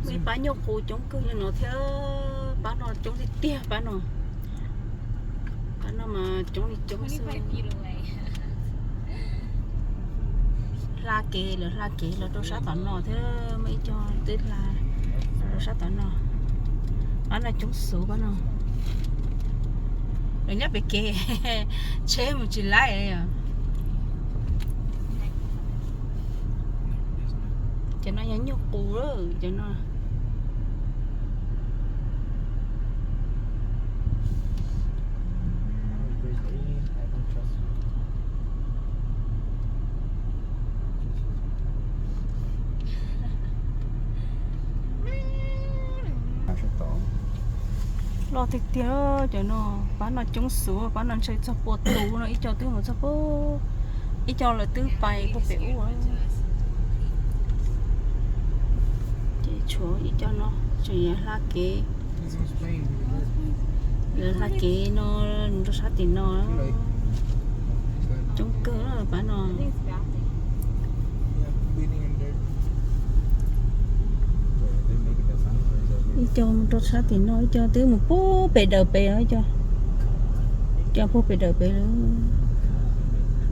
Muaj ib pab nyuj qus coob kawg li no thiab, pab no coob tiag tiag pab no. Pab no mas coob li coob xwb. Hla kev, lawv hla kev los rau sab tom no thiab, muaj ib co twb hla los rau sab tom no. Pab no coob xwb pab no. Lawv nyob pem kev, tsheb mus tsis laib li os. Cov no yog nyuj qus cov no. Loj tiag tiag cov no, pab no coob xwb, pab no ntshe txog pua tus no, ib co twb mus txog pua, ib co lawv twb pais puag pem ub. Ces tshuav ib co no tseem hla kev, lawv hla kev no mus rau sab tim no. Coob kawg pab no. Ib co mus rau sab tim no, ib co twb mus puag pem daws pem, ib co, co puag pem daws pem lawm,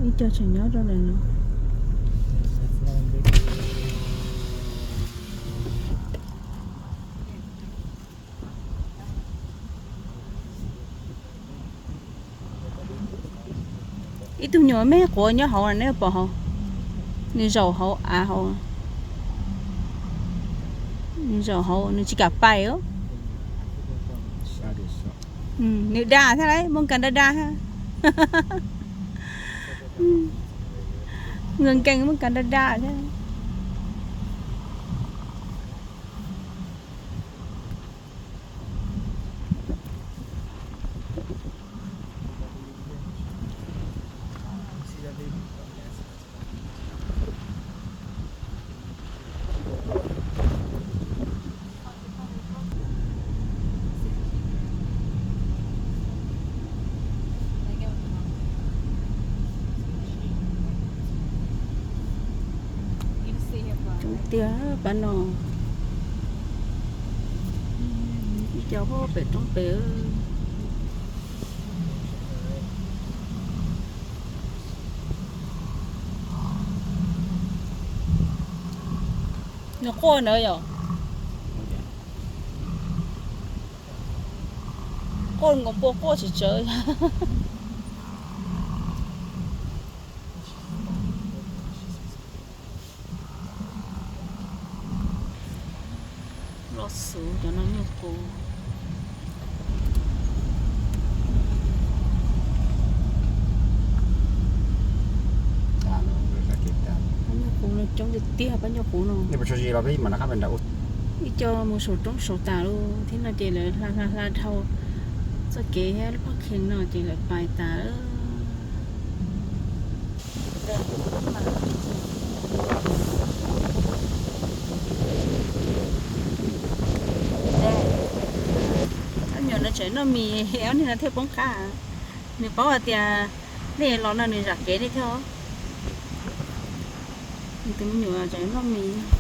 ib co tseem nyob rau ntawm no. Ib tug nyuam me quav nyob hauv, neb pom hauv, nws zaum hauv av hauv, nws zaum hauv, nws tsis kam pais. Nws dag thiab lauj, muaj kas da da thiab. Nkees nkees muaj kas da da thiab. Coob tiag pab no. Ib co puag pem roob pem. Nws quaj ntawd yom. Quaj nkaus pua quaj tsis tsawv. Loj xwb cov no nyuj qus. Pab nyuj qus no coob tiag tiag, pab nyuj qus no. Ib co mus saum roob saud tas lawm thiab no ces lawv hla hla hla dhau txoj kev thiab lub pob kheev no ces lawv pais tas lawm. Ob nyuam no tseem noj mis, ob niag no thiaj poob qab. Nws paub hais tias nej los no nws zam kev nej thiab. Nws tus me nyuam tseem noj mis.